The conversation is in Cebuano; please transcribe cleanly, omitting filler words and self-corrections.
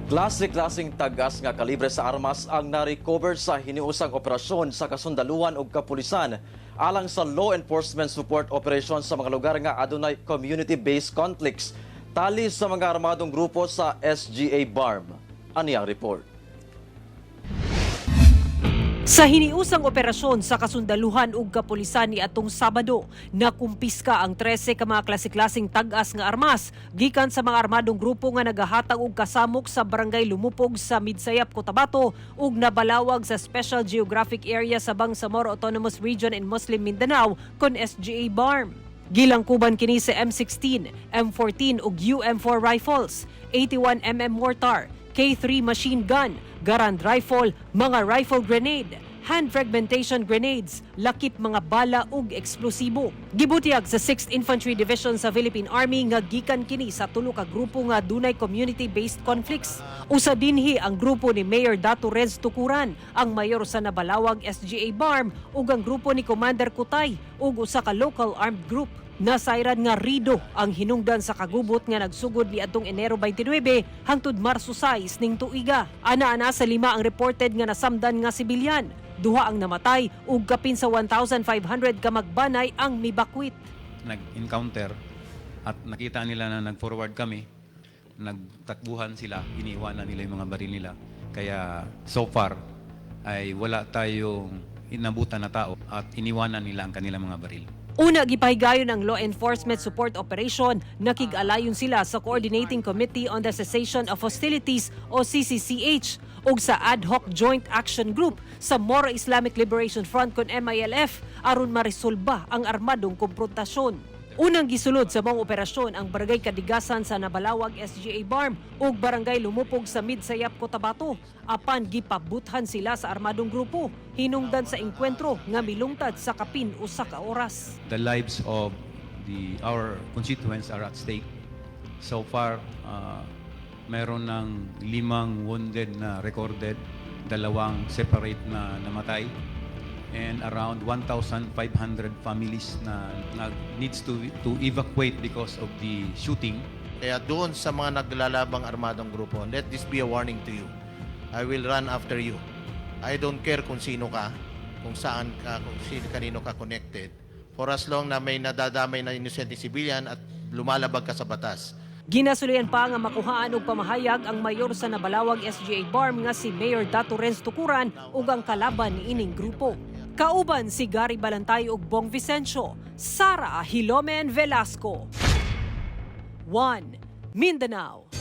Klase-klaseng tag-as nga kalibre sa armas ang na-recover sa hiniusang operasyon sa kasundaluhan ug kapulisan alang sa law enforcement support operation sa mga lugar nga adunay community-based conflicts tali sa mga armadong grupo sa SGA BARMM. Ani ang report. Sa hiniusang operasyon sa kasundaluhan ug kapulisan ni atong Sabado, nakumpiska ang 13 ka mga klase-klaseng tag-as nga armas gikan sa mga armadong grupo nga nagahatag og kasamok sa Barangay Lumupog sa Midsayap, Cotabato ug nabalawag sa Special Geographic Area sa Bangsamoro Autonomous Region in Muslim Mindanao kon SGA BARMM. Gilangkuban kini sa M16, M14 ug UM4 rifles, 81 mm mortar, K3 machine gun, Garand rifle, mga rifle grenade, hand fragmentation grenades, lakip mga bala ug eksplosibo. Gibutiyag sa 6th Infantry Division sa Philippine Army nga gikan kini sa tulo ka grupo nga dunay community-based conflicts. Usa dinhi ang grupo ni Mayor Datu Rez Tukuran, ang mayor sa Nabalawag SGA BARMM, ug ang grupo ni Commander Kutay ug usa ka local armed group. Nasayran nga rido ang hinungdan sa kagubot nga nagsugod ni adtong Enero 29 hangtod Marso 6 ning tuiga. Ana-ana sa lima ang reported nga nasamdan nga sibilyan. Duha ang namatay ug kapin sa 1,500 ka magbanay ang mibakwit. Nag-encounter at nakita nila na nag-forward kami, nagtakbuhan sila, iniwanan nila yung mga baril nila. Kaya so far ay wala tayong inabutan na tao at iniwanan nila ang kanilang mga baril. Una, gipahigayon ang Law Enforcement Support Operation, nakig-alayon sila sa Coordinating Committee on the Cessation of Hostilities o CCCH ug sa Ad Hoc Joint Action Group sa Moro Islamic Liberation Front kon MILF aron maresolba ang armadong komprontasyon. Unang gisulod sa maong operasyon ang Barangay Kadigasan sa Nabalawag SGA BARMM ug Barangay Lumupog sa Midsayap, Cotabato. Apan gipabuthan sila sa armadong grupo hinungdan sa engkwentro nga milungtad sa kapin usa ka oras. The lives of the our constituents are at stake. So far, meron ng limang wounded na recorded, dalawang separate na namatay, and around 1,500 families na needs to evacuate because of the shooting. Kaya doon sa mga naglalabang armadong grupo, let this be a warning to you. I will run after you. I don't care kung sino ka, kung saan ka, kung sino kanino ka connected. For as long na may nadadamay na innocent civilian at lumalabag ka sa batas, Ginasulayan pa nga makuhaan og pamahayag ang mayor sa Nabalawag SGA BARMM nga si Mayor Datu Renz Tukuran ug ang kalaban niining grupo. Kauban si Gary Balantay ug Bong Vicencio, Sara Hilomen Velasco. 1. Mindanao.